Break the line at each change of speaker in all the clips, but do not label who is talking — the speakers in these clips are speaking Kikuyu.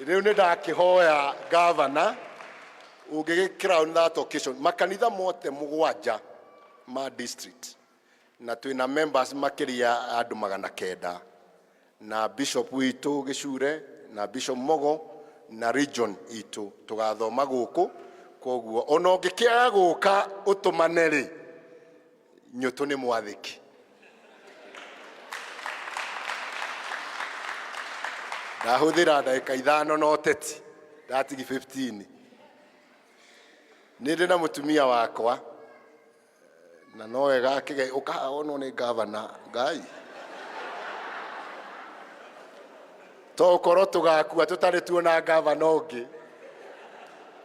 Rĩu nĩ ndakĩhoya gavana ũngĩgĩ crown that occasion makanitha mothe mũgwanja ma district na twĩna members makĩria andũ 900 na bishop witũ Gĩcure na bishop Mogo na region itũ tũgathoma gũkũ. Koguo ona ũngĩkĩaga gũka ũtũmane rĩ, nyũtũ nĩ mwathĩki. Ndahũthĩra ndagĩka 5 na ũteti ndatigi 15. Nĩ ndĩ na mũtumia wakwa na no wega akĩge ũkaonwo nĩ gavana Ngai to ũkorwo tũgakua tũtarĩ tuona gavana ũngĩ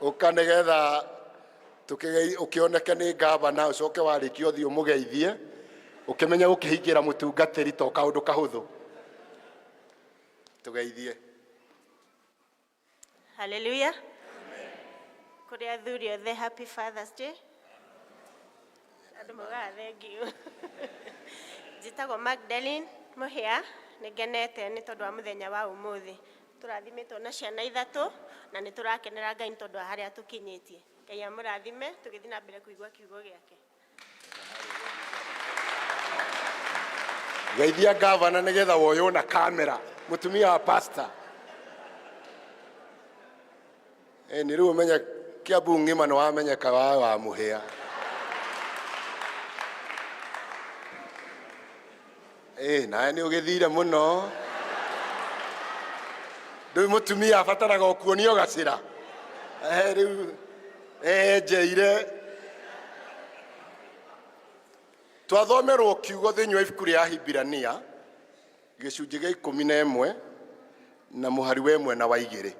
ũka nĩgetha ũkĩoneke nĩ gavana ũcoke warĩkia ũthiĩ ũmũgeithie ũkĩmenye gũkĩhingĩra mũtungatĩri to kaũndũ kahũthũ. Tũgeithie.
Hallelujah. Kũrĩ athuri othe, happy Father's Day. Andũ maugaga thank you. Njĩtagwo Magdalene Mũhĩa, nĩ ngenete nĩ tondũ wa mũthenya wa ũmũthĩ. Tũrathimĩtwo na ciana ithatũ na nĩ tũrakenera Ngai nĩ tondũ wa harĩa tũkinyĩtie. Ngai amũrathime tũgĩthiĩ na mbere kũigua kiugo gĩake.
Geithia gavana nĩgetha woywo na kamera mũtumia wa pastor. Eh, nĩ rĩu ũmenye Kiambu ng'ima nĩ wamenyeka wa Mũhĩa. Eh, nawe nĩ ũgĩthire mũno. Rĩu mũtumia abataraga ũkuonio gacĩra. Eh, rĩu enjeire. Twathomerwo kiugo thĩinĩ wa ibuku rĩa Ahibirania gĩcunjĩ gĩa 11 na mũhari wa 1 na wa 2.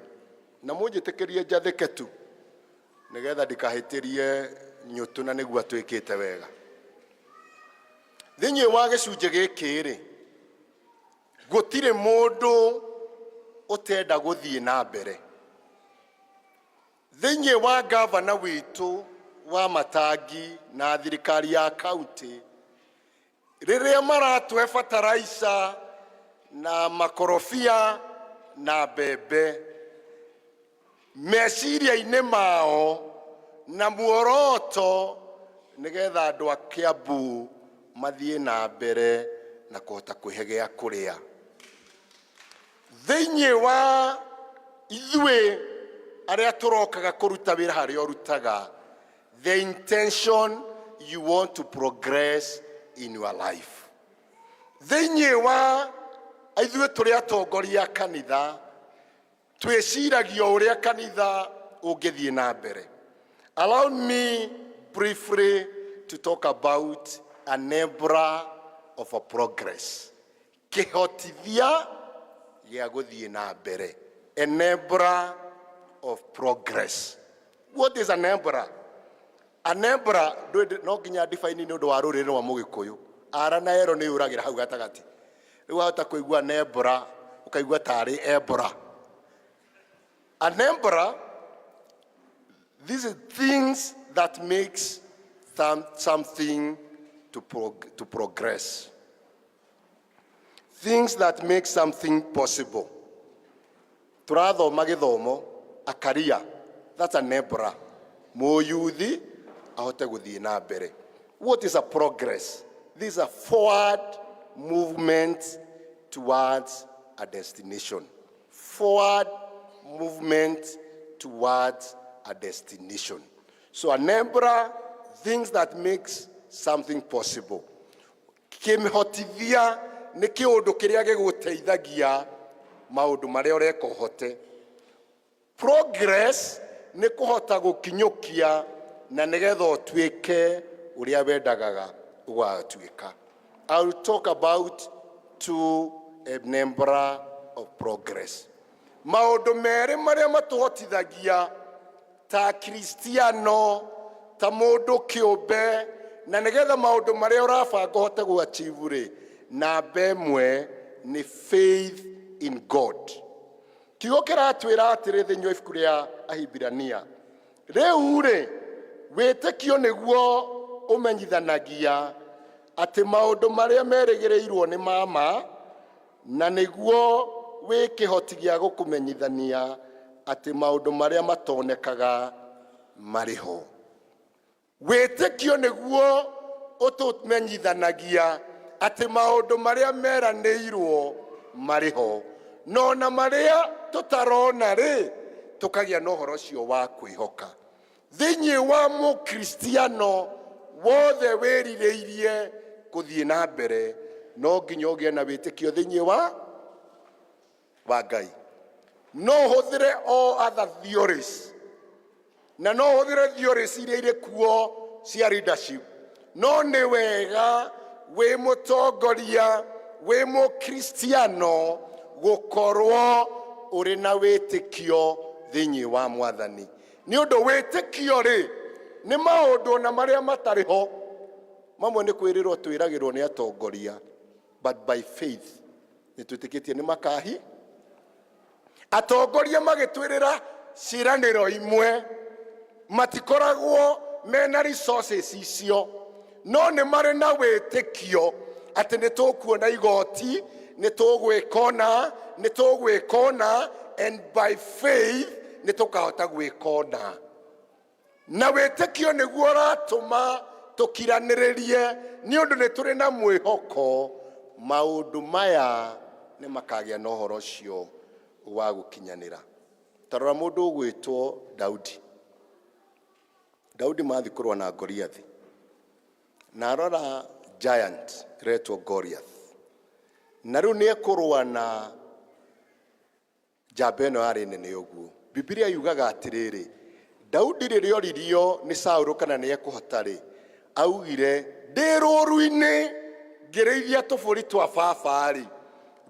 Na mũnjĩtĩkĩrie njathĩke tu nĩgetha ndikahĩtĩrie nyũtũ na nĩguo atwĩkĩte wega. Thĩinĩ wa gĩcunjĩ gĩkĩ-rĩ, gũtirĩ mũndũ ũtenda gũthiĩ na mbere. Thĩinĩ wa gavana witũ wa Matangi na thirikari ya kaunti, rĩrĩa maratũhe bataraica na makorobia na mbembe, meciria-inĩ mao na muoroto nĩgetha andũ a Kiambu mathiĩ na mbere na kũhota kwĩhe gĩa kũrĩa. Thĩinĩ wa ithuĩ arĩa tũrokaga kũruta wĩra harĩa ũrutaga, the intention you want to progress in your life. Thĩinĩ wa ithuĩ tũrĩ atongoria a kanitha, twĩciragia ũrĩa kanitha ũngĩthiĩ na mbere. Allow me briefly to talk about an emblem of a progress. Kĩhotithia gĩa gũthiĩ na mbere. Enabler of progress. What is an enabler? Enabler no nginya define nĩ ũndũ wa rũrĩrĩ rwa Mũgĩkũyũ. Ara na ero nĩ yũragĩra hau gatagatĩ. Rĩu wahota kũigua enabler ũkaigua tarĩ Ebola. Enabler, these are things that makes something to progress. Things that make something possible. Tũrathoma gĩthomo, a career, that's an enabler. Mũyuthi ahote gũthiĩ na mbere. What is a progress? This is a forward movement towards a destination. Forward movement towards a destination. So an enabler, things that makes something possible. Kĩhotithia nĩ kĩũndũ kĩrĩa gĩgũteithagia maũndũ marĩa ũreka ũhote. Progress nĩ kũhota gũkinyũkia na nĩgetha ũtuĩke ũrĩa wendagaga ũgatuĩka. I will talk about two enabler of progress. Maũndũ merĩ marĩa matũhotithagia ta Kristiano, ta mũndũ kĩũmbe, na nĩgetha maũndũ marĩa ũrabanga ũhote gũ-achieve rĩ, namba ĩmwe nĩ faith in God. Kiugo kĩratwĩra atĩrĩ thĩinĩ wa ibuku rĩa Ahibirania, rĩu rĩ, wĩtĩkio nĩguo ũmenyithanagia atĩ maũndũ marĩa merĩgĩrĩirwo nĩ ma ma, na nĩguo Wĩ kĩhoti gĩa gũkũmenyithania atĩ maũndũ marĩa matonekaga marĩ ho. Wĩtĩkio nĩguo ũtũmenyithanagia atĩ maũndũ marĩa meranĩirwo marĩ ho, no na marĩa tũtarona rĩ, tũkagĩa na ũhoro ũcio wa kwĩhoka. Thĩinĩ wa Mũkristiano wothe wĩrirĩirie gũthiĩ na mbere, no nginya ũgĩe na wĩtĩkio thĩinĩ wa Ngai. No ũhũthĩre all other theories, na no ũhũthĩre theories iria irĩ kuo cia leadership, no nĩ wega wĩ mũtongoria, wĩ Mũkristiano, gũkorwo ũrĩ na wĩtĩkio thĩinĩ wa Mwathani, nĩ ũndũ wĩtĩkio rĩ nĩ maũndũ ona marĩa matarĩ ho. Mamwe nĩ kwĩrĩrwo twĩragĩrwo nĩ atongoria, but by faith nĩ twĩtĩkĩtie nĩ makahi. Atongoria magĩtwĩrĩra ciĩranĩro imwe matikoragwo mena resources icio, no nĩ marĩ na wĩtĩkio atĩ nĩ tũkuona igoti, nĩ tũgwĩka ũna, nĩ tũgwĩka ũna, and by faith nĩ tũkahota gwĩka ũna. Na wĩtĩkio nĩguo ũratũma tũkiranĩrĩrie, nĩ ũndũ nĩ tũrĩ na mwĩhoko maũndũ maya nĩ makagĩa na ũhoro ũcio wa gũkinyanĩra. Tarora mũndũ ũgwĩtwo Daudi. Daudi mathiĩ kũrũa na Goliathi, na arora giant ĩretwo Goliath, na rĩu nĩ ekũrũa na njamba ĩno yarĩ nene ũguo. Bibilia yugaga atĩrĩrĩ, Daudi rĩrĩa oririo nĩ Saũlũ kana nĩ ekũhota rĩ, augire, "Ndĩ rũũru-inĩ ngĩrĩithia tũbũri twa baba-rĩ,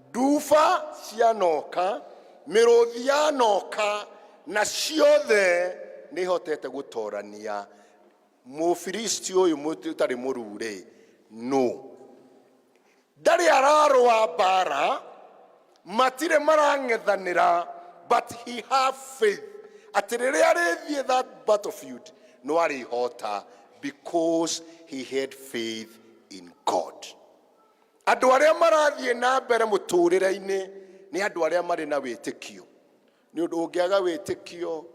nduba cianoka, mĩrũthi yanoka, na ciothe nĩ hotete gũtorania. Mũfilisti ũyũ ũtarĩ mũruu-rĩ, nũ?" Ndarĩ ararũa mbara, matirĩ marang'ethanĩra, but he have faith atĩ rĩrĩa arĩthiĩ that battlefield no arĩhota, because he had faith in God. Andũ arĩa marathiĩ na mbere mũtũrĩre-inĩ nĩ andũ arĩa marĩ na wĩtĩkio, nĩ ũndũ ũngĩaga wĩtĩkio,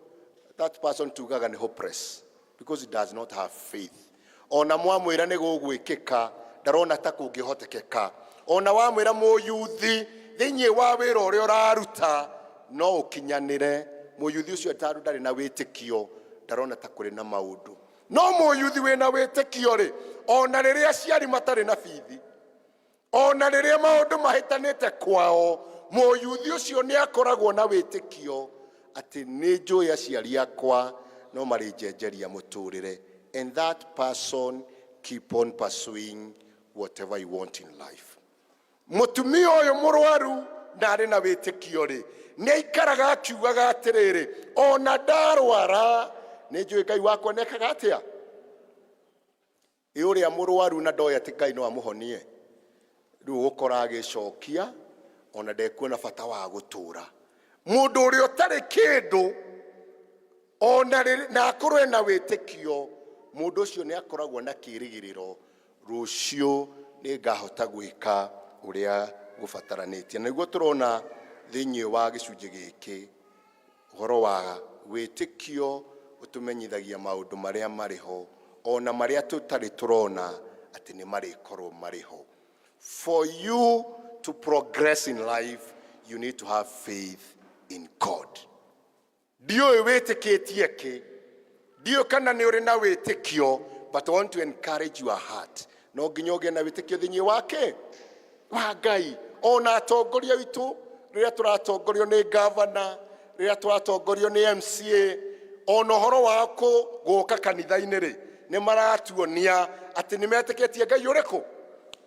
that person tugaga nĩ hopeless, because he does not have faith. Ona mwamwĩra nĩ gũgwĩkĩka, ndarona ta kũngĩhotekeka. Ona wamwĩra mũyuthi thĩinĩ wa wĩra ũrĩa ũraruta no ũkinyanĩre, mũyuthi ũcio tondũ ndarĩ na wĩtĩkio ndarona ta kũrĩ na maũndũ. No mũyuthi wĩna wĩtĩkio rĩ, ona rĩrĩa aciari matarĩ na bithi, ona rĩrĩa maũndũ mahĩtanĩte kwao, mũyuthi ũcio nĩ akoragwo na wĩtĩkio atĩ nĩ njũĩ aciari akwa no marĩnjenjeria mũtũrĩre, and that person keep on pursuing whatever you want in life. Mũtumia ũyũ mũrwaru na arĩ na wĩtĩkio rĩ, nĩ aikaraga akiugaga atĩrĩrĩ, "Ona ndarwara nĩ njũĩ Ngai wakwa nĩekaga atĩa." Ĩ ũrĩa mũrwaru na ndoĩ atĩ Ngai no amũhonie, rĩu ũgũkora agĩcokia ona ndekuona bata wa gũtũra. Mũndũ ũrĩa ũtarĩ kĩndũ ona na akorwo ena wĩtĩkio, mũndũ ũcio nĩ akoragwo na kĩĩrĩgĩrĩro, rũciũ nĩ ngahota gwĩka ũrĩa gũbataranĩtie. Na nĩguo tũrona thĩinĩ wa gĩcunjĩ gĩkĩ, ũhoro wa wĩtĩkio ũtũmenyithagia maũndũ marĩa marĩ ho, ona marĩa tũtarĩ tũrona atĩ nĩ marĩkorwo marĩ ho. For you to progress in life, you need to have faith in God. Ndiũĩ wĩtĩkĩtie kĩ, ndiũĩ kana nĩ ũrĩ na wĩtĩkio, but I want to encourage your heart, no nginya ũgĩe na wĩtĩkio thĩinĩ wake wa Ngai. Ona atongoria witũ, rĩrĩa tũratongorio nĩ gavana, rĩrĩa tũratongorio nĩ MCA, ona ũhoro wa gũka kanitha-inĩ rĩ, nĩ maratuonia atĩ nĩ metĩkĩtie Ngai ũrĩkũ.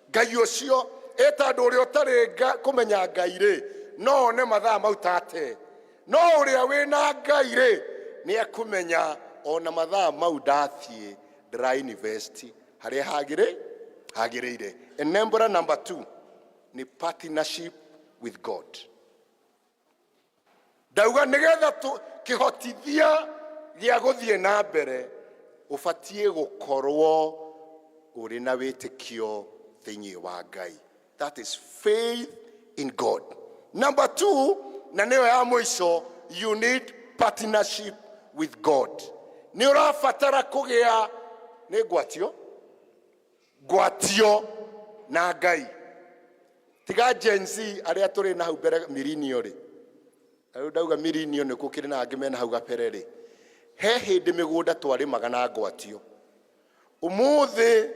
Ngai ũcio ĩta andũ ũrĩa ũtarĩ kũmenya Ngai rĩ, no one mathaa mau tate, no ũrĩa wĩna Ngai rĩ, nĩ ekũmenya ona mathaa mau ndathiĩ ndĩra invest harĩa hagĩrĩire. Enabler number two nĩ partnership with God. Ndauga nĩgetha kĩhotithia gĩa gũthiĩ na mbere, ũbatiĩ gũkorwo ũrĩ na wĩtĩkio thĩinĩ wa Ngai. That is faith in God. Number two, na nĩyo ya mũico, you need partnership with God. Nĩ ũrabatara kũgĩa nĩ ngwatio ngwatio na Ngai. Tiga Gen Z arĩa tũrĩ na hau mbere mirinio rĩ, na rĩu ndauga mirinio nĩ gũkĩrĩ na angĩ mena hau gabere rĩ, he hĩndĩ mĩgũnda twarĩmaga na ngwatio. Ũmũthĩ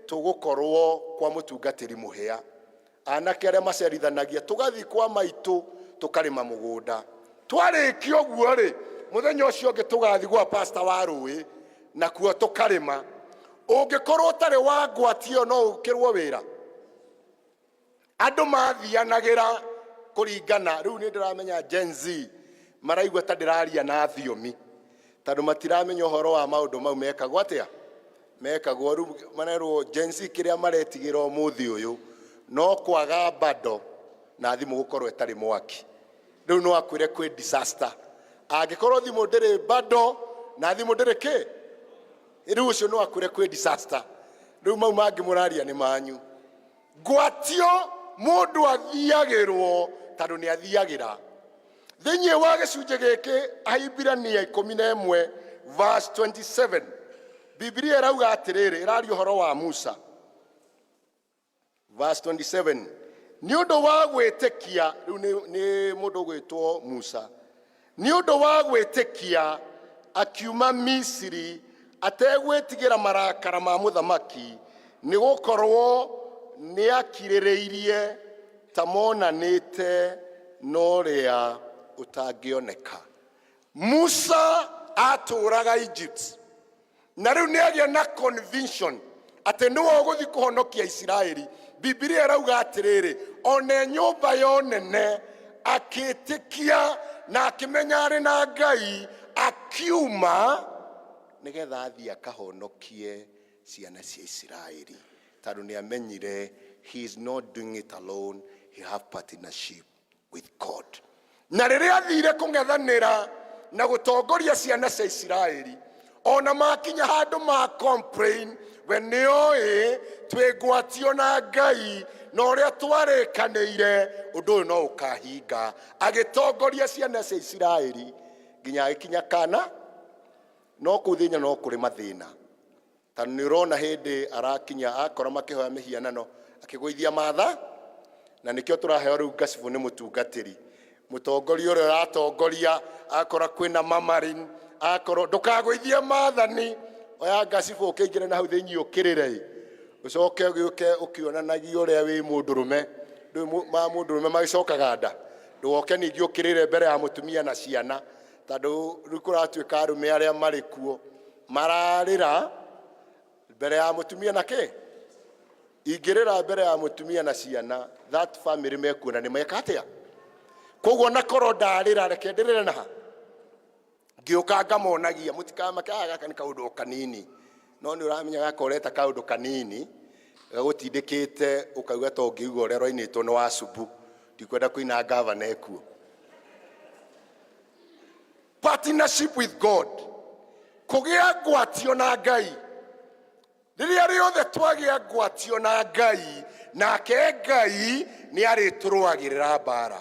tũgũkorwo kwa mũtungatĩri mũhĩa, anake arĩa macerithanagia, tũgathiĩ kwa maitũ tũkarĩma mũgũnda. Twarĩkia ũguo rĩ, mũthenya ũcio ũngĩ tũgathiĩ gwa pastor wa rũĩ, nakuo tũkarĩma. Ũngĩkorwo ũtarĩ wa ngwatio no ũkĩrwo wĩra. Andũ mathianagĩra kũringana, rĩu nĩ ndĩramenya Gen Z maraigua ta ndĩraria na thiomi, tondũ matiramenya ũhoro wa maũndũ mau mekagwo atĩa, mekagwo. Rĩu marerwo Gen Z kĩrĩa maretigĩra ũmũthĩ ũyũ no kwaga bando na thimũ gũkorwo ĩtarĩ mwaki. Rĩu no akwĩre kwĩ disaster angĩkorwo thimũ ndĩrĩ bando na thimũ ndĩrĩ kĩ, rĩu ũcio no akwĩre kwĩ disaster. Rĩu mau mangĩ mũraria nĩ manyu. Ngwatio mũndũ athiagĩrwo tondũ nĩ athiagĩra. Thĩinĩ wa gĩcunjĩ gĩkĩ Ahibirania 11 verse 27, Biblia ĩrauga atĩrĩrĩ, ĩraria ũhoro wa Musa. Verse 27, nĩ ũndũ wa gwĩtĩkia, rĩu nĩ mũndũ ũgwĩtwo Musa, nĩ ũndũ wa gwĩtĩkia akiuma Misiri ategwĩtigĩra marakara ma mũthamaki, nĩ gũkorwo nĩ akirĩrĩirie ta monanĩte na ũrĩa ũtangĩoneka. Musa atũraga Egypt, na rĩu nĩ agĩa na conviction atĩ nĩwe ũgũthiĩ kũhonokia Isiraeli. Bibilia ĩrauga atĩrĩrĩ, one nyũmba yonene akĩtĩkia na akĩmenya arĩ na Ngai, akiuma nĩgetha athiĩ akahonokie ciana cia Isiraeli, tondũ nĩ amenyire he is not doing it alone, he have partnership with God. Na rĩrĩa athire kũng'ethanĩra na gũtongoria ciana cia Isiraeli, ona makinya handũ ma complain, we nĩoĩ twĩ ngwatio na Ngai, na ũrĩa twarĩkanĩire ũndũ ũyũ no ũkahinga. Agĩtongoria ciana cia Isiraeli nginya agĩkinya Kana. No kũu thĩna no kũrĩ mathĩna, tondũ nĩ ũrona hĩndĩ arakinya akora makĩhoya mĩhianano, akĩgũithia matha, na nĩkĩo tũraheo rĩu ngacibũ nĩ mũtungatĩri mũtongoria ũrĩa ũratongoria. Akora kwĩna mamarin, akorwo ndũkagũithie mathani, oya ngacibũ ũkĩingĩre na hau thĩinĩ ũkĩrĩre, ũcoke ũgĩũke ũkĩonanagia ũrĩa wĩ mũndũrũme. Ndũĩ ma mũndũrũme magĩcokaga nda, ndũgoke ningĩ ũkĩrĩre mbere ya mũtumia na ciana, tondũ rĩu kũratuĩka arũme arĩa marĩ kuo mararĩra mbere ya mũtumia na kĩ. Ingĩrĩra mbere ya mũtumia na ciana, that family mekuona nĩ meka atĩa. Koguo na korwo ndarĩra, reke ndĩrĩre naha ngĩũka ngamonagia mũtikamake, aya gaka nĩ kaũndũ o kanini. No nĩ ũramenya gaka ũreta kaũndũ kanini gagũtindĩkĩte ũkauga to ũngĩigua ũrĩa ũrainĩtwo nĩ wa cubu, ndikwenda kũina ngavana ekuo. Partnership with God, kũgĩa ngwatio na Ngai. Rĩrĩa rĩothe twagĩa ngwatio na Ngai, nake Ngai nĩ arĩtũrũagĩrĩra mbara.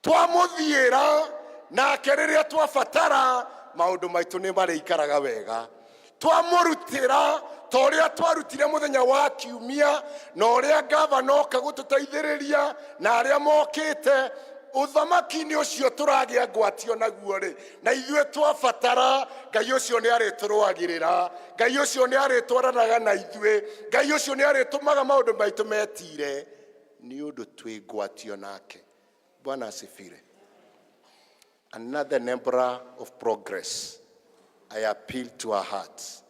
Twamũthiĩra nake rĩrĩa twabatara, maũndũ maitũ nĩ marĩikaraga wega. Twamũrutĩra ta ũrĩa twarutire mũthenya wa kiumia, na ũrĩa gavana oka gũtũteithĩrĩria na arĩa mokĩte ũthamaki-inĩ ũcio tũragĩa ngwatio naguo rĩ, na ithuĩ twabatara, Ngai ũcio nĩ arĩtũrũagĩrĩra, Ngai ũcio nĩ arĩtwaranaga na ithuĩ, Ngai ũcio nĩ arĩtũmaga maũndũ maitũ metire, nĩ ũndũ twĩ ngwatio nake. Bwana asifiwe. Another enabler of progress, I appeal to our hearts,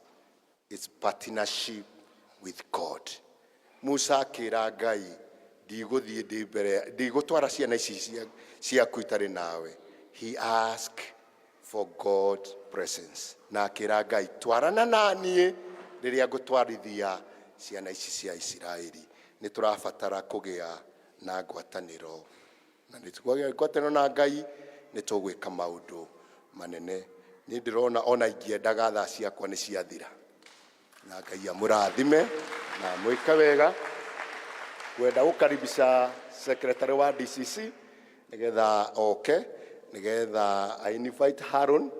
is partnership with God. Musa akĩra Ngai, ndigũthiĩ ndĩ mbere, ndigũtwara ciana ici ciaku itarĩ nawe. He asked for God's presence, na akĩra Ngai, twarana na niĩ rĩrĩa ngũtwarithia ciana ici cia Isiraeli. Nĩ tũrabatara kũgĩa na ngwatanĩro, na nĩ twagĩa ngwatanĩro na Ngai nĩ tũgwĩka maũndũ manene. Niĩ ndĩrona ona ingĩendaga, thaa ciakwa nĩ ciathira, na Ngai amũrathime na amwĩke wega. Kwenda gũkaribisha secretary wa DCC. Nĩgetha oke, nĩgetha I invite Haron,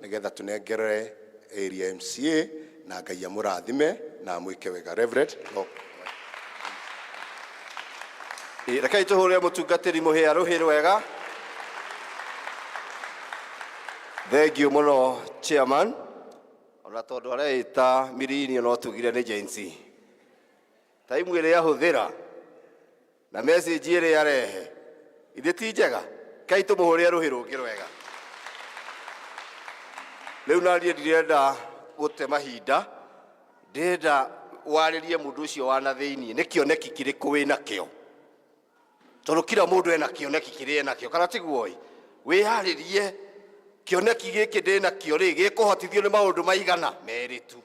nĩgetha tũnengere area MCA, na Ngai amũrathime na amwĩke wega. Reverend, no.
Rekei tũhũrĩre mũtungatĩri Mũhĩa rũhĩ rwega. Thengiũ mũno, chairman. Ona tondũ areĩta mirinio, no tugire nĩ Gen Z. Taimu ĩrĩa ahũthĩra na message ĩrĩa arehe ithe ti njega. Kai tũmũhũrĩre rũhĩ rũngĩ rwega. Rĩu na niĩ ndirenda gũte mahinda, ndĩrenda warĩrie mũndũ ũcio wa na thĩiniĩ, nĩ kĩoneki kĩrĩkũ wĩ nakĩo, tondũ kila mũndũ ena kĩoneki kĩrĩa enakĩo, kana tiguo? Ĩ, wĩyarĩrie kĩoneki gĩkĩ ndĩ nakĩo rĩ, gĩkũhotithio nĩ maũndũ maigana merĩ tu: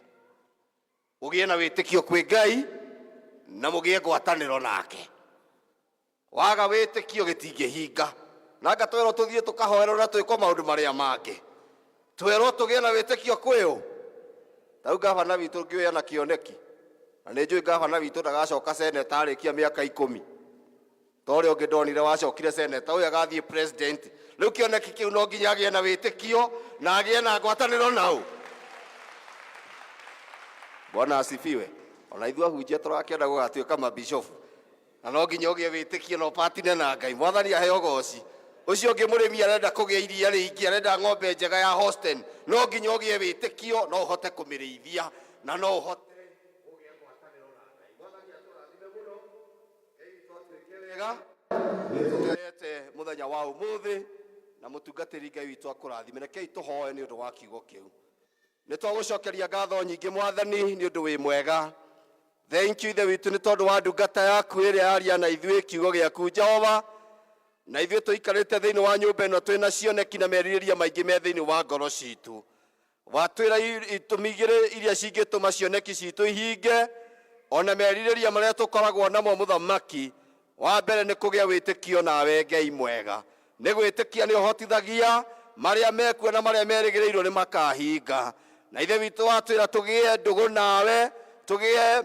ũgĩe na wĩtĩkio kwĩ Ngai na mũgĩe ngwatanĩro nake. Waga wĩtĩkio, gĩtingĩhinga. Na nga twerwo tũthiĩ tũkahoerwo na twĩkwo maũndũ marĩa mangĩ, twerwo tũgĩe na wĩtĩkio kwĩ ũ. Tarĩu gavana witũ ngĩũĩ na kĩoneki, na nĩ njũĩ gavana witũ ndagacoka seneta arĩkia mĩaka 10, ta ũrĩa ũngĩ ndonire wacokire seneta, ũyũ agathiĩ president. Rĩu kĩoneki kĩu no nginya agĩe na wĩtĩkio na agĩe na ngwatanĩro nau. Bwana asifiwe. Ona ithuĩ ahunjia tũrakĩenda gũgatuĩka mabishofu, na no nginya ũgĩe wĩtĩkio na ũpatine na Ngai. Mwathani aheo goci. Ũcio ũngĩ mũrĩmi arenda kũgĩa iria rĩingĩ, arenda ng'ombe njega ya Holstein, no nginya ũgĩe wĩtĩkio no ũhote kũmĩrĩithia na no ũhote kũgĩa ngwatanĩro na Ngai. Mwathani atũrathime mũno. Ngai witũ atwĩke wega. Nĩtũkenete mũthenya wa ũmũthĩ na mũtungatĩri. Ngai witũ akũrathime. Rekei tũhoe nĩ ũndũ wa kiugo kĩu. Nĩ twagũcokeria ngatho nyingĩ, Mwathani, nĩ ũndũ wĩ mwega. Thank you, Ithe witũ, nĩ tondũ wa ndungata yaku ĩrĩa yaria na ithuĩ kiugo gĩaku, Jehova. Na ithuĩ tũikarĩte thĩinĩ wa nyũmba ĩno twĩna cioneki na merirĩria maingĩ me thĩinĩ wa ngoro citũ. Watwĩra itũmi igĩrĩ iria cingĩtũma cioneki citũ ihinge ona merirĩria marĩa tũkoragwo namo, Mũthamaki. Wa mbere nĩ kũgĩa wĩtĩkio nawe, Ngai mwega. Nĩ gwĩtĩkia nĩ ũhotithagia marĩa mekuo na marĩa merĩgĩrĩirwo nĩ makahinga. Na Ithe witũ, watwĩra tũgĩe ndũgũ nawe, tũgĩe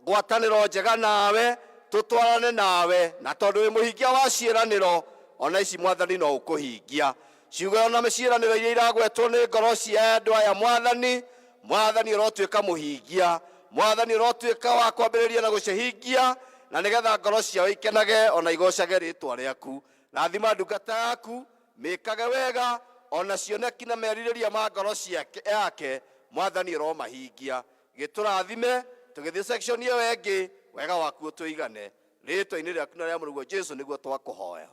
ngwatanĩro njega nawe, tũtwarane nawe, na tondũ wĩ mũhingia wa ciĩranĩro, ona ici, Mwathani, no ũkũhingia ciugo na ciĩranĩro iria iragwetwo nĩ ngoro cia andũ aya. Mwathani, Mwathani, ũrotuĩka mũhingia. Mwathani, ũrotuĩka wa kwambĩrĩria na gũcihingia, na nĩgetha ngoro ciao ikenage ona igocage rĩtwa rĩaku. Rathima ndungata yaku, mĩkage wega, ona cioneki na merirĩria ma ngoro ciake yake, Mwathani, ũromahingia. Gĩtũrathime tũgĩthiĩ section ĩyo ĩngĩ, wega waku ũtũigane. Rĩtwa-inĩ rĩaku na rĩa mũrũguo Jesu nĩguo twakũhoya,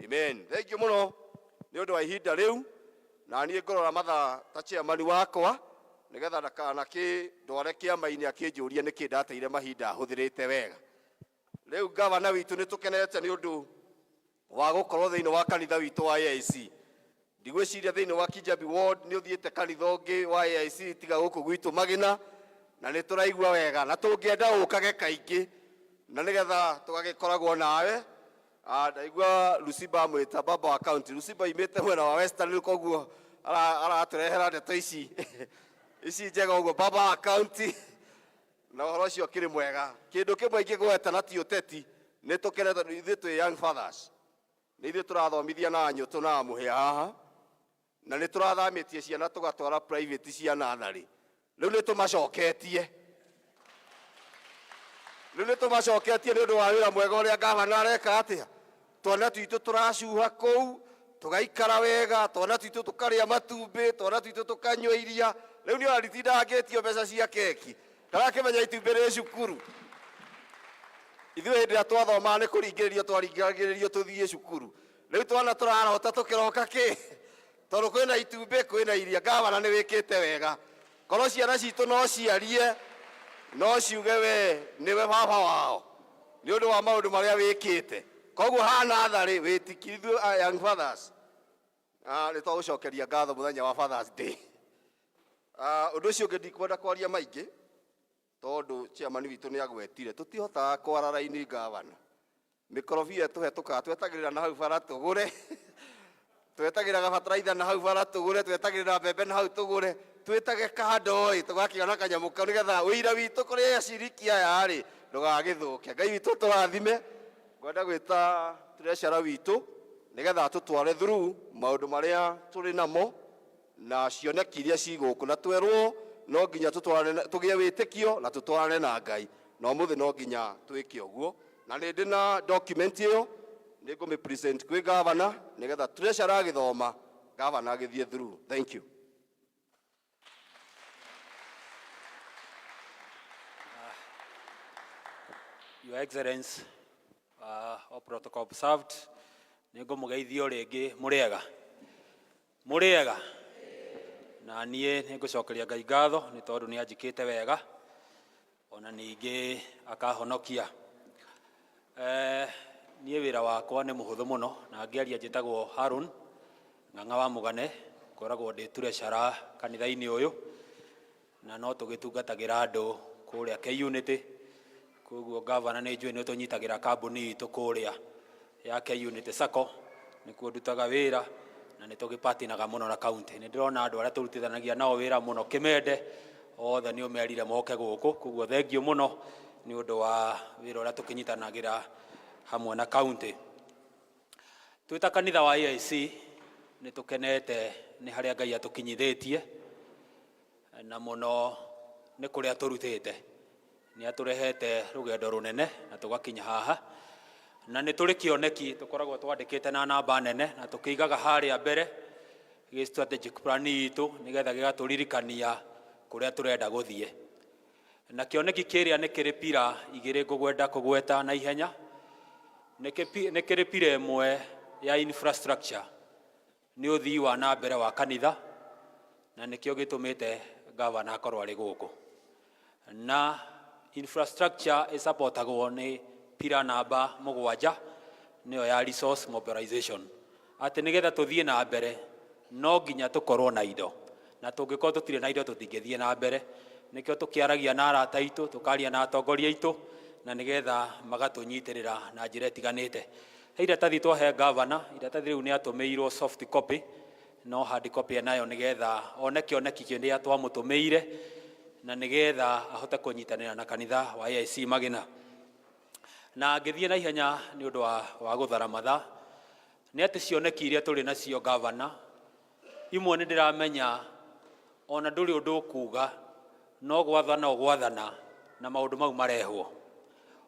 amen. Thank you mũno nĩ ũndũ wa ihinda rĩu. Na niĩ ngũrora mathaa ta chairman wakwa, nĩgetha ndakanakĩ ndware kĩama-inĩ akĩnjũria nĩkĩ ndateire mahinda hũthĩrĩte wega. Rĩu gavana witũ, nĩ tũkenete nĩ ũndũ wa gũkorwo thĩinĩ wa kanitha witũ wa AIC. Ndigwĩciria thĩinĩ wa Kijabi Ward nĩ ũthiĩte kanitha ũngĩ wa AIC tiga gũkũ gwitũ Magina, na nĩ tũraigua wega na tũngĩenda ũkage kaingĩ na nĩgetha tũgagĩkoragwo nawe. Ndaigua Luciba amwĩta baba wa county. Luciba imĩte mwena wa Western, koguo aratũrehera ndeto ici ici njega ũguo, baba wa county, na ũhoro ũcio ũkĩrĩ mwega. Kĩndũ kĩmwe ingĩgweta na ti ũteti, nĩ tũkenete ithuĩ twĩ young fathers, nĩ ithuĩ tũrathomithia na nyũtũ na mũhĩa haha, na nĩ tũrathamĩtie ciana tũgatwara private cia natharĩ. Rĩu nĩ tũmacoketie, rĩu nĩ tũmacoketie nĩ ũndũ wa wĩra mwega ũrĩa gavana areka. Atĩa twana twitũ tũracuha kũu, tũgaikara wega, twana twitũ tũkarĩa matumbĩ, twana twitũ tũkanyua iria. Rĩu nĩ ona nditindaga ngĩtio mbeca cia keki, karakĩmenya itumbĩ rĩ cukuru. Ithuĩ hĩndĩ ĩrĩa twathomaga nĩ kũringĩrĩrio twaringagĩrĩrio tũthiĩ cukuru. Rĩu twana tũrarota tũkĩroka kĩ tondũ kwĩna itumbĩ, kwĩna iria. Gavana, nĩ wĩkĩte wega. Korwo ciana citũ no ciarie, no ciuge we nĩwe baba wao nĩ ũndũ wa maũndũ marĩa wĩkĩte. Koguo haha natharĩ wĩtiki ithuĩ young fathers, nĩ twagũcokeria ngatho mũthenya wa Fathers Day. Ũndũ ũcio ũngĩ, ndikwenda kwaria maingĩ tondũ chairman witũ nĩ agwetire tũtihotaga kwara raini. Gavana, mĩkorobia tũhetũkaga, twetagĩrĩra na hau bara tũgũre, twetagĩrĩra gabataraitha na hau bara tũgũre, twetagĩrĩra mbembe na hau tũgũre, twĩtage kando ĩ, tũgakĩona kanyamũ kau nĩgetha ũira witũ kũrĩ aciriki aya rĩ ndũgagĩthũke. Ngai witũ tũrathime. Ngwenda gwĩta treasurer witũ. Nĩgetha atũtware through maũndũ marĩa tũrĩ namo na cioneki iria ci gũkũ, na twerwo no nginya tũtwarane tũgĩe wĩtĩkio na tũtwarane na Ngai, na ũmũthĩ no nginya twĩke ũguo. Na nĩ ndĩ na document ĩyo, nĩ ngũmĩ present kwĩ gavana nĩgetha treasurer agĩthoma, gavana agĩthiĩ through. Thank you.
Your Excellency, all protocol observed. Nĩ ngũmũgeithio rĩngĩ. Mũrĩega? Mũrĩega? Na niĩ nĩ ngũcokeria Ngai ngatho nĩ tondũ nĩ anjĩkĩte wega, ona ningĩ akahonokia. Niĩ wĩra wakwa nĩ mũhũthũ mũno, na ngĩaria njĩtagwo Harun Ng'ang'a wa Mũgane, ngoragwo ndĩ treasurer kanitha-inĩ ũyũ, na no tũgĩtungatagĩra andũ kũrĩa K-Unity. Koguo gavana, nĩ njũĩ nĩ ũtũnyitagĩra kambuni itũ kũrĩa ya K-Unity Sacco, nĩkuo ndutaga wĩra, na nĩ tũgĩpatinaga mũno na county. Nĩ ndĩrona andũ arĩa tũrutithanagia nao wĩra mũno Kĩmende, othe nĩ ũmerire moke gũkũ, koguo thengiũ mũno nĩ ũndũ wa wĩra ũrĩa tũkĩnyitanagĩra hamwe na county. Twĩ ta kanitha wa AIC nĩ tũkenete nĩ harĩa Ngai atũkinyithĩtie, na mũno nĩ kũrĩa tũrutĩte. Nĩ atũrehete rũgendo rũnene na tũgakinya haha, na nĩ tũrĩ kĩoneki tũkoragwo twandĩkĩte na namba nene na tũkĩigaga harĩa mbere gĩ strategic plan itũ, nĩgetha gĩgatũririkania kũrĩa tũrenda gũthiĩ. Na kĩoneki kĩrĩa nĩ kĩrĩ pillar igĩrĩ ngũgwenda kũgweta na ihenya. Nĩ kĩrĩ pillar ĩmwe ya infrastructure, nĩ ũthii wa na mbere wa kanitha, na nĩkĩo gĩtũmĩte gavana akorwo arĩ gũkũ. Na infrastructure ĩsupportagwo nĩ pillar namba 7, nĩyo ya resource mobilization, atĩ nĩgetha tũthiĩ na mbere no nginya tũkorwo na indo, na tũngĩkorwo tũtirĩ na indo tũtingĩthiĩ na mbere. Nĩkĩo tũkĩaragia na arata aitũ, tũkaria na atongoria aitũ, na nĩgetha magatũnyitĩrĩra na njĩra ĩtiganĩte. He iratathi twahe gavana, iratathi rĩu nĩ atũmĩirwo soft copy, no hard copy nayo nĩgetha one kĩoneki kĩrĩa twamũtũmĩire, na nĩgetha ahote kũnyitanĩra na kanitha wa AIC Magina. Na ngĩthiĩ na ihenya nĩ ũndũ wa gũthara mathaa, nĩ atĩ cioneki iria tũrĩ nacio, gavana, imwe nĩ ndĩramenya ona ndũrĩ ũndũ ũkuga, no gwathana ũgwathana na maũndũ mau marehwo.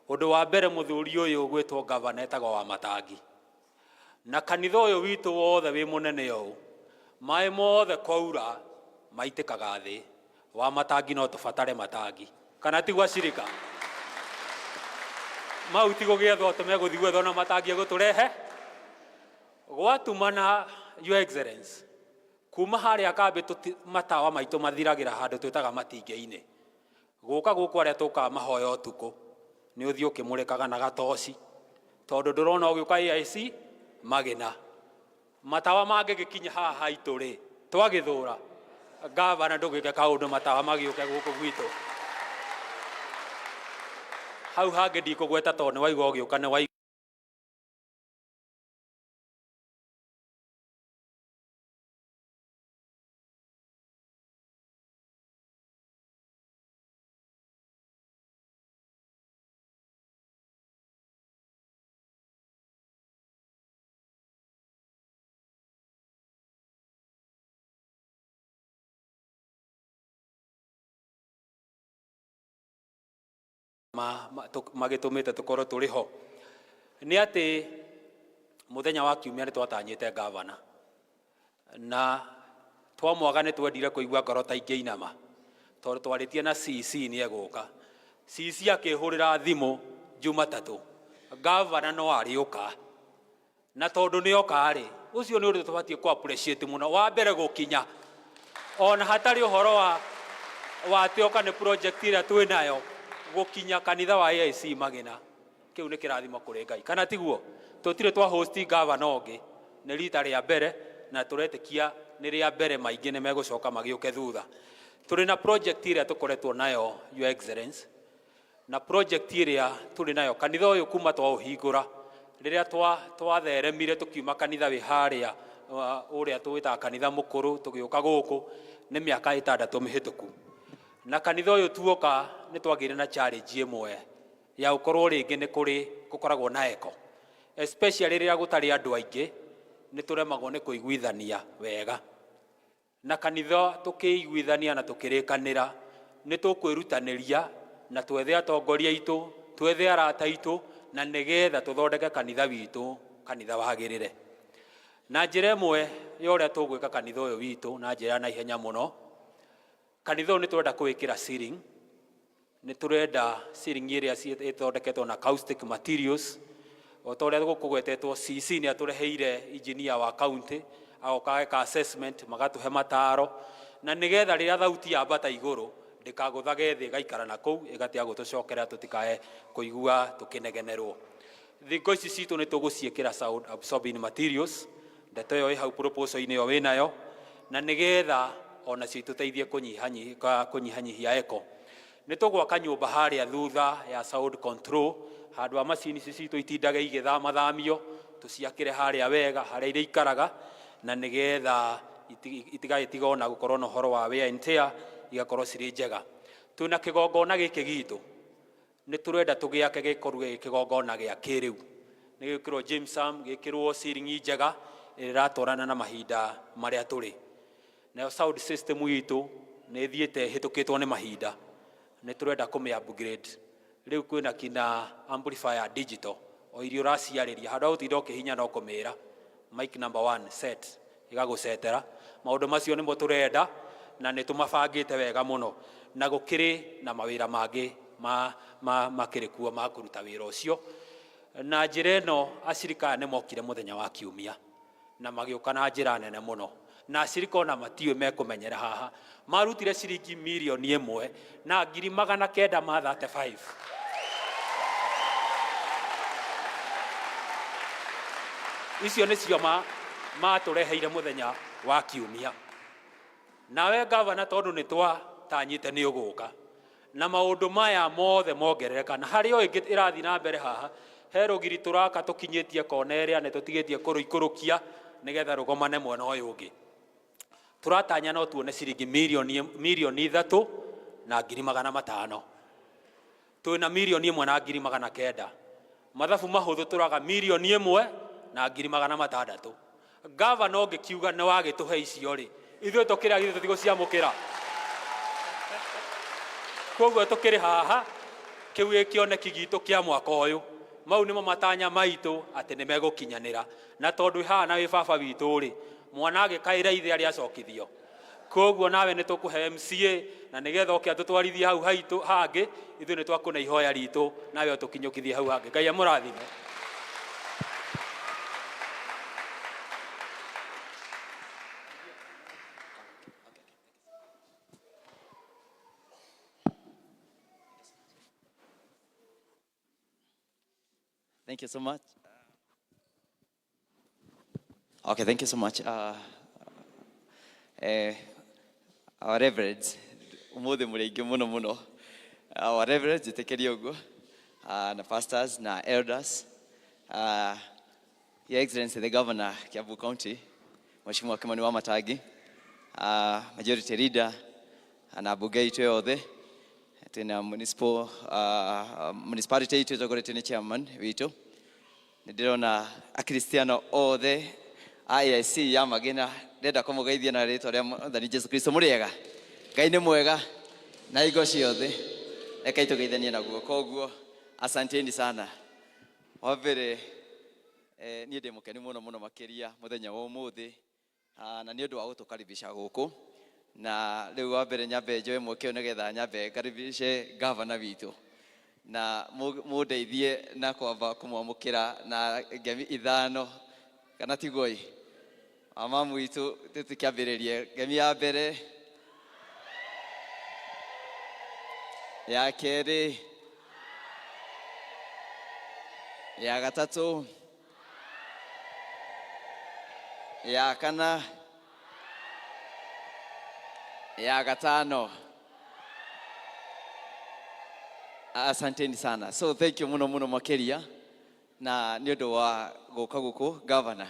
Ũndũ wa mbere, mũthuri ũyũ gwĩtwo gavana etagwo wa Matangi, na kanitha ũyũ witũ wothe wĩ mũnene ũũ, maĩ mothe kwaura maitĩkaga thĩ wa matangi. No tũbatare matangi, kana tiguo acirika? Mau ti gũgĩethwo atĩ megũthiĩ gwethwo na matangi egũtũrehe gwatumana. Your Excellence, kuma harĩa kambĩ matawa maitũ mathiragĩra handũ twĩtaga matingĩ-inĩ, gũka gũkũ arĩa tũkaga mahoya ũtukũ, nĩ ũthiĩ ũkĩmũrĩkaga na gatoci, tondũ ndũrona ũgĩũka AIC Magina. Matawa mangĩgĩkinya haha haitũ rĩ, twagĩthũra. Gavana, ndũgĩke kaũndũ matawa magĩũke gũkũ gwitũ. Hau hangĩ ndikũgweta tondũ nĩ waigua ũgĩũka nĩ waigua. Magĩtũmĩte tũkorwo tũrĩ ho nĩ atĩ mũthenya wa kiumia nĩ twatanyĩte gavana, na twamwaga nĩ twendire kũigua ngoro ta ingĩinama, tondũ twarĩtie na CC nĩ egũka. CC akĩhũrĩra thimũ Jumatatũ, gavana no arĩũka, na tondũ nĩ oka rĩ, ũcio nĩ ũndũ tũbatiĩ kũ appreciate mũno. Wa mbere gũkinya ona hatarĩ ũhoro wa atĩ oka nĩ project ĩrĩa twĩ nayo, gũkinya kanitha wa AIC Magina, kĩu nĩ kĩrathimo kũrĩ Ngai, kana tiguo? Tũtirĩ twa host gavana ũngĩ, nĩ rita rĩa mbere, na tũretĩkia nĩ rĩa mbere, maingĩ nĩ megũcoka magĩũke thutha. Tũrĩ na project ĩrĩa tũkoretwo nayo, Your Excellence, na project ĩrĩa tũrĩ nayo kanitha ũyũ kuma twaũhingũra, rĩrĩa twatheremire tũkiuma kanitha wĩ harĩa ũrĩa tũwĩtaga kanitha mũkũrũ, tũgĩũka gũkũ nĩ mĩaka 6 mĩhĩtũku. Na kanitha ũyũ tuoka nĩ twagĩire na challenge ĩmwe ya gũkorwo rĩngĩ nĩ kũrĩ gũkoragwo na echo, especially rĩrĩa gũtarĩ andũ aingĩ. Nĩ tũremagwo nĩ kũiguithania wega na kanitha. Tũkĩiguithania na tũkĩrĩkanĩra, nĩ tũkwĩrutanĩria na twethe atongoria aitũ, twethe arata aitũ, na nĩgetha tũthondeke kanitha witũ, kanitha wagĩrĩre. Na njĩra ĩmwe ya ũrĩa tũgwĩka kanitha ũyũ witũ na njĩra ya naihenya mũno, kanitha ũyũ nĩ tũrenda kũwĩkĩra ceiling. Nĩ tũrenda ceiling ĩrĩa ĩthondeketwo na acoustic materials, o ta ũrĩa gũkũgwetetwo. CC nĩ atũreheire engineer wa county, agoka ageka assessment, magatũhe mataro, na nĩgetha rĩrĩa thauti yambata igũrũ ndĩkagũthage thĩ, ĩgaikara na kũu, ĩgatiga gũtũcokera, tũtikae kũigua tũkĩnegenerwo. Thingo ici citũ nĩ tũgũciĩkĩra sound absorbing materials. Ndeto ĩyo ĩ hau proposal-inĩ ĩyo wĩnayo, na nĩgetha onacio itũteithie kũnyihanyihia echo. Nĩ tũgwaka nyũmba harĩa thutha ya sound control, handũ ha macini ici citũ itindage igĩthamathamio, tũciakĩre harĩa wega harĩa irĩikaraga, na nĩgetha itigagĩtiga ona gũkorwo na ũhoro wa wear and tear, igakorwo cirĩ njega. Twĩna kĩgongona gĩkĩ gitũ, nĩ tũrenda tũgĩake gĩkorwo gĩ kĩgongona gĩa kĩrĩu, nĩ gĩkĩrwo gypsum, gĩkĩrwo ceiling njega ĩrĩa ĩratwarana na mahinda marĩa tũrĩ. Nayo sound system itũ nĩ ĩthiĩte ĩhĩtũkĩtwo nĩ mahinda, nĩ tũrenda kũmĩ upgrade. Rĩu kwĩna kina amplifier digital, o iria ũraciarĩria, handũ ha gũtinda ũkĩhinya no kũmĩra mic number one set, ĩgagũcetera. Maũndũ macio nĩmo tũrenda na nĩ tũmabangĩte wega mũno, na gũkĩrĩ na mawĩra mangĩ makĩrĩ kuo ma kũruta wĩra ũcio. Na njĩra ĩno, acirika aya nĩ mokire mũthenya wa Kiumia na magĩũka na njĩra nene mũno, na acirika ona matiũĩ mekũmenyera haha. Marutire ciringi 1,935,000. Icio nĩcio matũreheire mũthenya wa Kiumia. Nawe gavana, tondũ nĩ twatanyĩte nĩ ũgũka na maũndũ maya mothe mongerereka, na harĩ o ĩngĩ ĩrathiĩ na mbere haha, he rũgiri tũraka tũkinyĩtie kona ĩrĩa nĩ tũtigĩtie kũrũikũrũkia nĩgetha rũgomane mwena ũyũ ũngĩ. Tũratanya no tuone ciringi 3,500,000. Twĩna 1,900,000. Mathabu mahũthũ, tũraga 1,600,000. Gavana, ũngĩkiuga nĩ wagĩtũhe icio rĩ, ithuĩ tũkĩrĩa githĩ tũtigũciamũkĩra? Koguo tũkĩrĩ haha, kĩu gĩ kĩoneki gitũ kĩa mwaka ũyũ. Mau nĩmo matanya maitũ atĩ nĩ megũkinyanĩra, na tondũ haha na wĩ baba witũ rĩ, mwana agĩkaĩra ithe arĩa acokithio. Koguo nawe nĩ tũkũhe MCA, na nĩgetha oke atũtwarithie hau haitũ hangĩ. Ithuĩ nĩ twakũna ihoya ritũ, nawe ũtũkinyũkithie hau hangĩ. Ngai amũrathime.
Thank you so much. Okay, thank you so much. Our reverends, umuthi muri aingĩ mũno mũno. Our reverends, njĩtĩkĩrie ũguo, na pastors na elders, Your Excellency the Governor, Kiambu County, Mheshimiwa Kimani Wamatangi, Majority Leader na mbunge itũ yothe, twĩna municipality itũ ĩtongoretio nĩ chairman witũ. Nĩ ndĩrona akristiano othe a AIC ya Magina. Ndĩrenda kũmũgeithia na rĩtwa rĩa Mwathani Jesu Kristo. Mũrĩega? Ngai nĩ mwega na hingo ciothe. Rekei tũgeithanie na guoko ũguo. Asanteni sana. Wa mbere, niĩ ndĩ mũkenu mũno mũno makĩria mũthenya wa ũmũthĩ, na nĩ ũndũ wa gũtũkaribisha gũkũ. Na rĩu wa mbere nyambe njoe mweke ũyũ nĩgetha nyambe ngaribishe gavana witũ, na mũndeithie na kwamba kũmwamũkĩra na ngemi ithano, kana tiguo ĩ? Mamamu witũ, tũtikĩambĩrĩrie. Ngemi ya mbere, ya kerĩ, ya gatatũ, ya kana, ya gatano. Asanteni sana. So thank you muno muno makiria na nĩ ũndũ wa gũka gũkũ. Governor,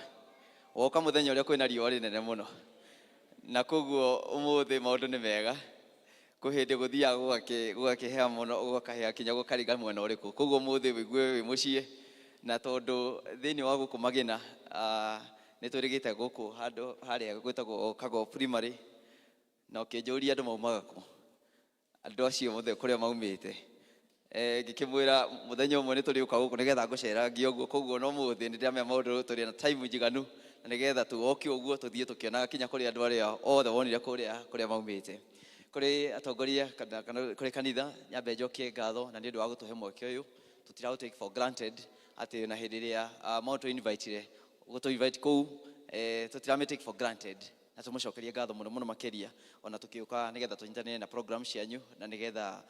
woka mũthenya ũrĩa kwĩna riũa rĩnene mũno, na koguo ũmũthĩ maũndũ nĩ mega. Kwĩ hĩndĩ gũthiaga gũgakĩhĩa mũno, gũgakahĩa kinya gũkaringa mwena ũrĩkũ. Koguo ũmũthĩ wĩigue wĩ mũciĩ, na tondũ thĩinĩ wa gũkũ Magina, Nĩ twĩrĩgĩte gũkũ handũ harĩa gwĩtagwo Kago Primary, na ũkĩnjũria andũ maumaga kũ, andũ acio mothe kũrĩa maumĩte. Ngĩkĩmwĩra mũthenya ũmwe nĩ tũrĩũka gũkũ nĩgetha ngũcerangie ũguo. Koguo no mũthĩ nĩ ndĩramenya maũndũ, tũrĩ na time njiganu na nĩgetha tuoke ũguo tũthiĩ tũkĩonaga kinya kũrĩ andũ arĩa othe wonire kũrĩa kũrĩa maumĩte. Kũrĩ atongoria kana kũrĩ kanitha, nyambe njokie ngatho na nĩ ũndũ wa gũtũhe mweke ũyũ. Tũtira take for granted atĩ na hĩndĩ ĩrĩa maũndũ invite gũtũ invite kũu, tũtirame take for granted, na tũmũcokerie ngatho mũno mũno makĩria, ona tũkĩũka nĩgetha tũnyitanĩre na program cianyu na nĩgetha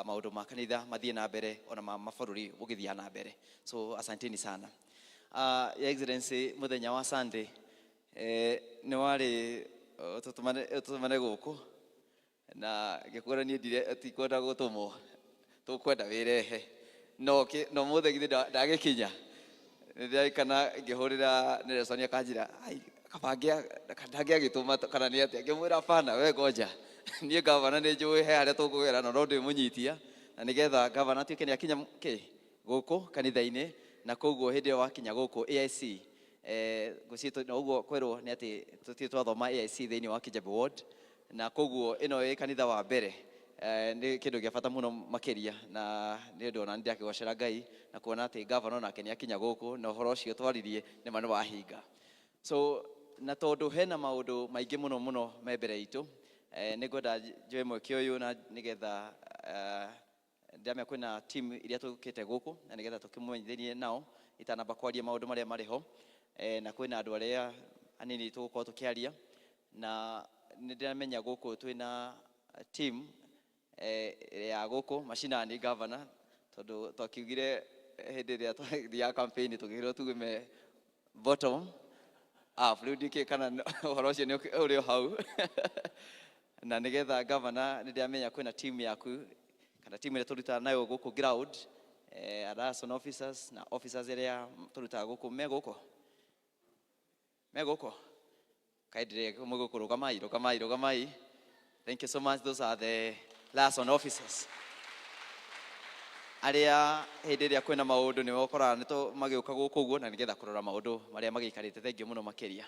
maũndũ ma kanitha mathiĩ na mbere, ona ma mabũrũri gũgĩthiĩ na mbere. So asanteni sana. Your Excellency, mũthenya wa Sunday nĩ warĩ tũtũmane gũkũ na ngĩkwĩra niĩ ndire tikwenda gũtũmwo, tũkwenda wĩrehe, no no mũthĩ githĩ ndagĩkinya, nĩndĩrarikana ngĩhũrĩra Nelson akanjĩra, "Ai, kaba ndangĩagĩtũma kana nĩ atĩa?" Ngĩmwĩra, "Bana, we ngoja, niĩ gavana nĩ njũĩ he harĩa tũkũgera na no ndĩmũnyitia na nĩgetha gavana atuĩke nĩ akinya kĩ gũkũ kanitha-inĩ." Na koguo hĩndĩ ĩyo wakinya gũkũ AIC, ngwĩciria no ũguo kwĩrwo nĩ atĩ tũtirĩ twathoma AIC thĩinĩ wa Kijabe Ward, na koguo ĩno ĩ kanitha wa mbere, nĩ kĩndũ gĩa bata mũno makĩria, na nĩ ũndũ ona nĩndakĩgocera Ngai na kuona atĩ gavana onake nĩ akinya gũkũ na ũhoro ũcio twaririe nĩma nĩ wahinga. So na tondũ hena maũndũ maingĩ mũno mũno me mbere itũ, nĩ ngwenda njoe mweke ũyũ na nĩgetha ndĩramenya kwĩna team iria tũkĩte gũkũ na nĩgetha tũkĩmũmenyithanie nao itanamba kwaria maũndũ marĩa marĩ ho, na kwĩna andũ arĩa anini tũgũkorwo tũkĩaria. Na nĩ ndĩramenya gũkũ twĩna team ya gũkũ mashinani, governor, tondũ twakiugire hĩndĩ ĩrĩa twathiaga campaign tũkĩrwo tuge bottom up. Rĩu ndikĩ kana ũhoro ũcio nĩ ũrĩ o hau, na nĩgetha governor, nĩ ndĩramenya kwĩna team yaku kana team ĩrĩa tũrutaga nayo gũkũ ground, liaison officers na officers arĩa tũrutaga gũkũ me gũkũ, me gũkũ kaindire mũgũkũ. Rũgamai, rũgamai, rũgamai. Thank you so much. Those are the liaison officers arĩa hĩndĩ ĩrĩa kwĩna maũndũ nĩ ũkoraga nĩ magĩũka gũkũ ũguo na nĩgetha kũrora maũndũ marĩa magĩikarĩte. Thank you mũno makĩria.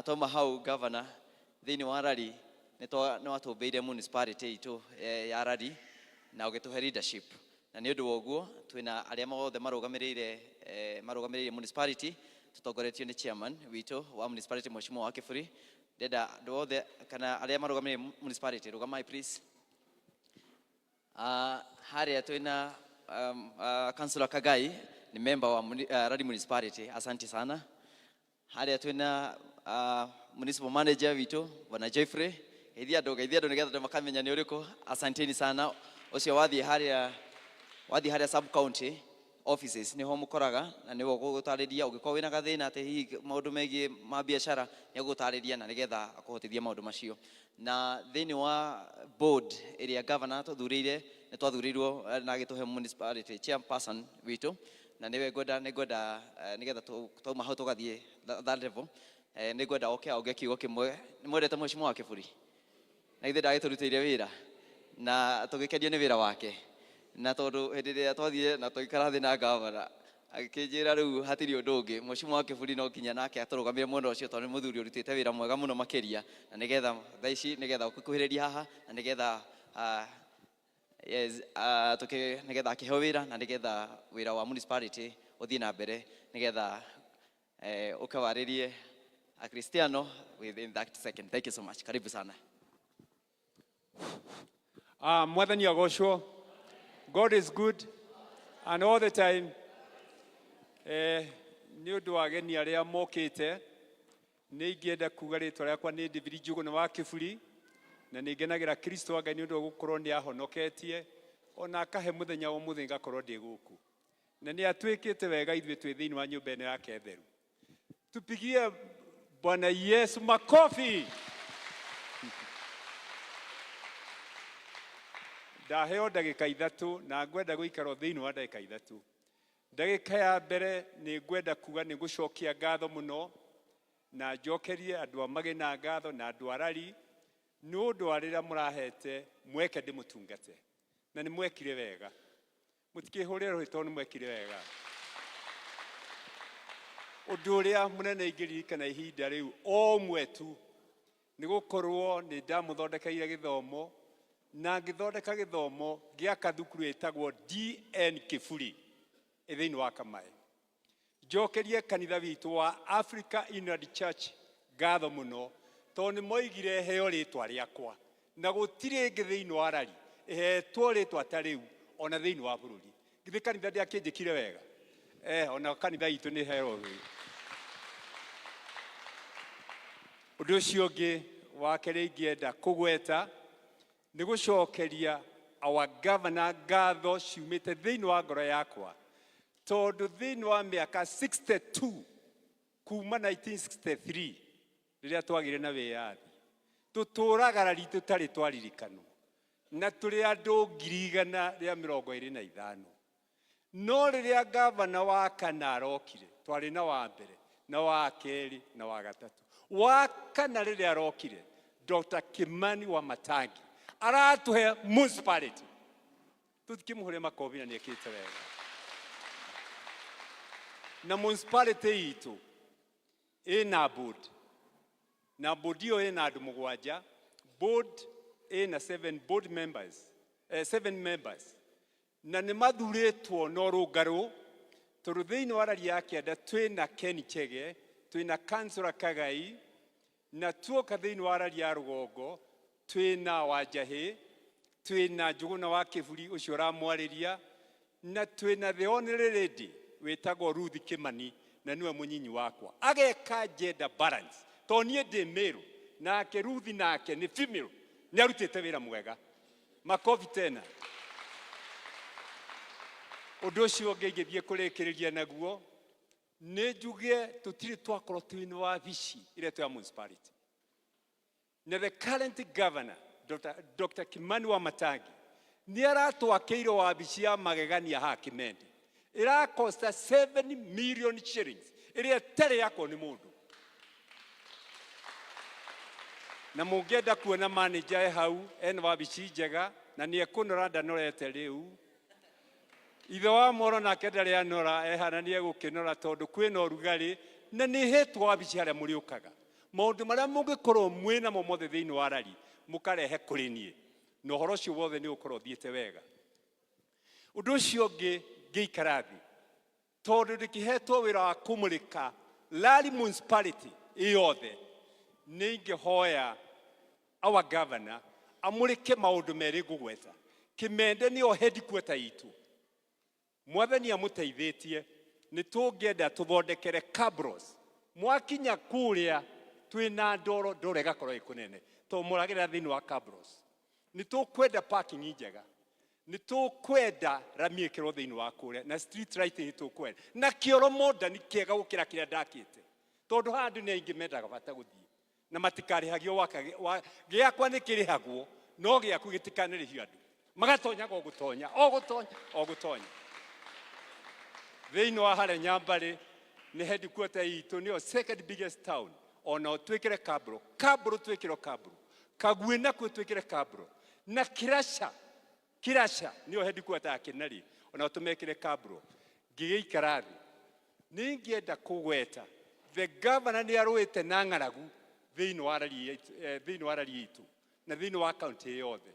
Twauma hau, governor, thĩinĩ wa rari nĩ watũmbĩire municipality itũ ya Rari na ũgĩtũhe leadership, na nĩ ũndũ wa ũguo twĩna arĩa mothe marũgamĩrĩire municipality tũtongoretio nĩ chairman witũ wa municipality, Mheshimiwa wa Kiburi. Ndenda andũ othe kana arĩa marũgamĩrĩire municipality, rũgamai please. Harĩa twĩna Councillor Kagai, ni member wa Rari Municipality. Asante sana. Harĩa twĩna municipal manager witũ, Bwana Jeffrey. Geithia andũ, geithia andũ nĩgetha andũ makamenya nĩ ũrĩkũ. Asanteni sana. Ũcio wathiĩ harĩa, wathiĩ harĩa sub county offices nĩho mũkoraga na nĩwe ũgũgũtarĩria ũngĩkorwo wĩna gathĩna atĩ hihi maũndũ megiĩ ma biacara, nĩ egũgũtarĩria na nĩgetha akũhotithie maũndũ macio. Na thĩinĩ wa board ĩrĩa governor tũthurĩire, nĩ twathurĩirwo na agĩtũhe municipality chairperson witũ, na nĩwe ngwenda, nĩ ngwenda nĩgetha twauma hau tũgathiĩ that level, nĩ ngwenda oke auge kiugo kĩmwe. Nĩ mwendete Mheshimiwa wa Kiburi, na ithuĩ ndagĩtũrutĩire wĩra na tũgĩkenio nĩ wĩra wake, na tondũ hĩndĩ ĩrĩa twathire na tũgĩikara thĩ na gavana agĩkĩnjĩra rĩu hatirĩ ũndũ ũngĩ, Mheshimiwa wa Kiburi no nginya nake atũrũgamĩre mwena ũcio, tondũ nĩ mũthuri ũrutĩte wĩra mwega mũno makĩria, na nĩgetha thaa ici nĩgetha ũkĩkuhĩrĩria haha na nĩgetha yes, nĩgetha akĩheo wĩra na nĩgetha wĩra wa municipality ũthiĩ na mbere, nĩgetha ũkawarĩrie Akristiano within that second. Thank you so much. Karibu sana.
Mwathani agocwo. God is good and all the time. Nĩ ũndũ wa ageni arĩa mokĩte, nĩ ingĩenda kuga rĩtwa rĩakwa nĩ David Njuguna wa Kiburi, na nĩ ngenagĩra Kristo wa Ngai nĩ ũndũ wa gũkorwo nĩ ahonoketie ona akahe mũthenya wa ũmũthĩ ngakorwo ndĩ gũkũ, na nĩ atwĩkĩte wega ithuĩ twĩ thĩinĩ wa nyũmba ĩno yake theru. Tupigie Bwana Yesu makofi. Ndaheo ndagĩka 3 na ngwenda gũikara thĩinĩ wa ndagĩka 3. Ndagĩka ya mbere, nĩ ngwenda kuga nĩ ngũcokia ngatho mũno na njokerie andũ a Magina ngatho na andũ a Rari nĩ ũndũ wa rĩrĩa mũrahete mweke ndĩmũtungate, na nĩ mwekire wega. Mũtikĩhũrĩre rũhĩ tondũ nĩ mwekire wega. Ũndũ ũrĩa mũnene ingĩririkana ihinda rĩu o ũmwe tu nĩ gũkorwo nĩ ndamũthondekeire gĩthomo na ngĩthondeka gĩthomo gĩaka thukuru ĩtagwo DN Kĩburi ĩ thĩinĩ wa Kamae. Njokerie kanitha witũ wa Africa Inland Church ngatho mũno tondũ nĩ moigire heo rĩtwa rĩakwa na gũtirĩ ĩngĩ thĩinĩ wa rari ĩhetwo rĩtwa ta rĩu ona thĩinĩ wa bũrũri. Githĩ kanitha ndĩakĩnjĩkire wega? Ona kanitha itũ nĩ heo rĩu. Ũndũ ũcio ũngĩ wa kerĩ ingĩenda kũgweta nĩ gũcokeria our governor ngatho ciumĩte thĩinĩ wa ngoro yakwa tondũ thĩinĩ wa mĩaka 62 kuma 1963 rĩrĩa twagĩire na wĩyathi tũtũraga rari tũtarĩ twaririkanwo na tũrĩ andũ 125,000. No rĩrĩa gavana wa kana arokire, twarĩ na wa mbere na wa kerĩ na wa gatatũ. Wa kana rĩrĩa arokire, Dr. Kimani Wamatangi aratũhe municipality. Tũtikĩmũhũre makobi na nĩekĩte wega. Na municipality itũ ĩna board, na board ĩyo ĩna andũ mũgwanja. Board ĩna 7 board members, 7 members. Na nĩ mathurĩtwo na ũrũngarũ tondũ thĩinĩ wa rari ya kĩanda twĩna Ken Chege, twĩna Councillor Kagai, na tuoka thĩinĩ wa rari ya rũgongo twĩna Wanjahĩ, twĩna Njũgũna wa Kĩburi ũcio ũramwarĩria, na twĩna the only lady wĩtagwo Ruth Kimani na nĩwe mũnyinyi wakwa. Ageka gender balance tondũ niĩ ndĩ male nake Ruth nake nĩ female, nĩ arutĩte wĩra mwega. Makobi tena. Ũndũ ũcio ũngĩ ingĩthiĩ kũrĩkĩrĩria naguo nĩ njuge tũtirĩ twakorwo twĩna wabici ĩrĩa ya municipality. Na the current governor Dr. Kimani Wamatangi nĩ aratwakĩire wabici ya magegania haha Kimende ĩrakosta 7 million shillings ĩrĩa ĩtarĩ yakwo nĩ mũndũ. Na mũngĩenda kuona manager e hau ena wabici njega na nĩ ekũnora ndanorete rĩu. Ithe wa moro nake ndarĩ anora, ehana nĩ egũkĩnora tondũ kwĩna ũrugarĩ na nĩ hetwo wabici harĩa mũrĩũkaga. Maũndũ marĩa mũngĩkorwo mwĩnamo mothe thĩinĩ wa rari mũkarehe kũrĩ niĩ, na ũhoro ũcio wothe nĩ ũgũkorwo ũthiĩte wega. Ũndũ ũcio ũngĩ ngĩikara thĩ tondũ ndĩkĩhetwo wĩra wa kũmũrĩka Lari municipality yothe, nĩ ingĩhoya our governor amũrĩke maũndũ merĩ ngũgweta. Kimende nĩyo headquarter itũ. Mwathani amũteithĩtie nĩ tũngĩenda tũthondekere cabros. Mwakinya kũrĩa twĩna ndoro, ndoro ĩgakorwo ĩ kũnene tondũ mũragĩra thĩinĩ wa cabros. Nĩ tũkwenda parking njega, nĩ tũkwenda rami ĩkĩrwo thĩinĩ wa kũrĩa na street lighting nĩ tũkwenda na kĩoro modern kĩega gũkĩra kĩrĩa ndakĩte, tondũ haha andũ nĩ aingĩ mendaga bata gũthiĩ na matikarĩhagio waka, gĩakwa nĩ kĩrĩhagwo no gĩaku gĩtikanarĩhio andũ magatonyaga o gũtonya o gũtonya o gũtonya. Thĩinĩ wa harĩa Nyambarĩ nĩ headquarter itũ, nĩyo second biggest town, ona twĩkĩre kabro kabro twĩkĩre kabro Kaguĩ nakuo twĩkĩre kabro na Kiraca Kiraca nĩyo headquarter ya Kĩnarĩ, ona tũmekĩre kabro. Ngĩgĩikara thĩ nĩ ingĩenda kũgweta the governor nĩ arũĩte na ng'aragu thĩinĩ wa rari thĩinĩ wa rari itũ na thĩinĩ wa county yothe.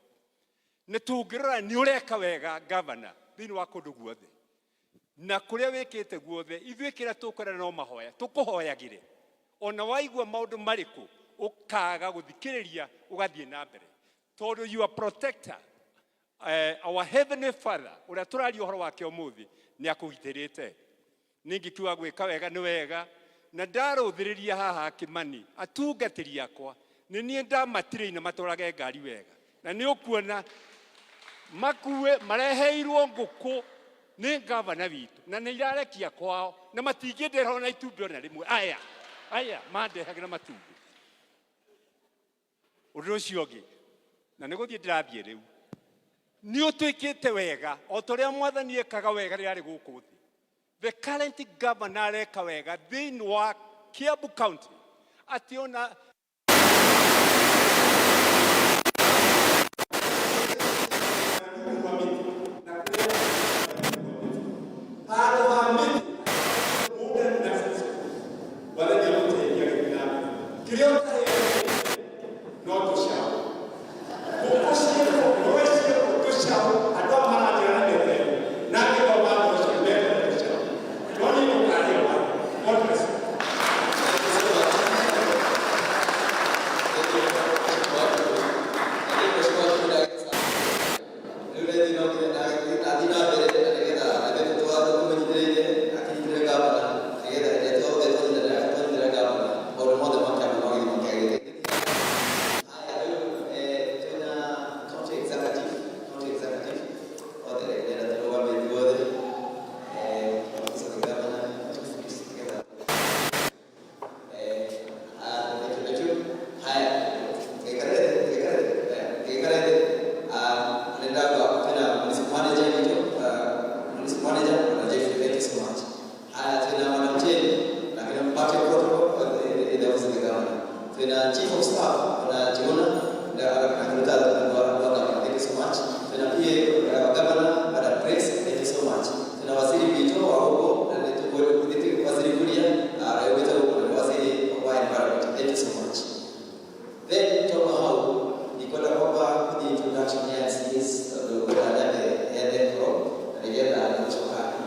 Nĩ tũngĩrora nĩ ũreka wega governor thĩinĩ wa kũndũ guothe na kũrĩa wĩkĩte guothe, ithuĩ kĩrĩa tũkwenda no mahoya tũkũhoyagĩre, ona waigua maũndũ marĩkũ ũkaga gũthikĩrĩria ũgathiĩ na mbere, tondũ you are protector. Our heavenly Father ũrĩa tũraria ũhoro wake ũmũthĩ nĩ akũgitĩrĩte. Ningĩkiuga gwĩka wega nĩ wega, na ndarũthĩrĩria haha Kimani atungatĩri akwa nĩ niĩ ndamatirĩine matwarage ngari wega, na nĩ ũkuona makue mareheirwo ngũkũ nĩ gavana witũ na nĩ irarekia kwao na matingĩndehera ona itumbĩ ona rĩmwe. Aya aya mandehagĩra matumbĩ. Ũndũ ũcio ũngĩ na nĩ gũthiĩ ndĩrathiĩ rĩu, nĩ ũtwĩkĩte wega o ta ũrĩa mwathani ekaga wega rĩrĩa arĩ gũkũ thĩ. The current governor areka wega thĩinĩ wa Kiambu County atĩ ona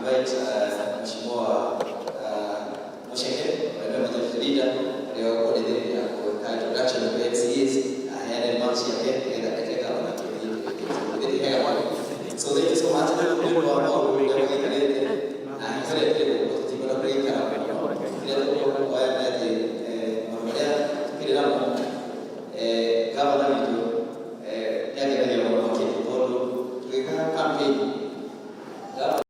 Invite Mheshimiwa Musheke, Majority Leader.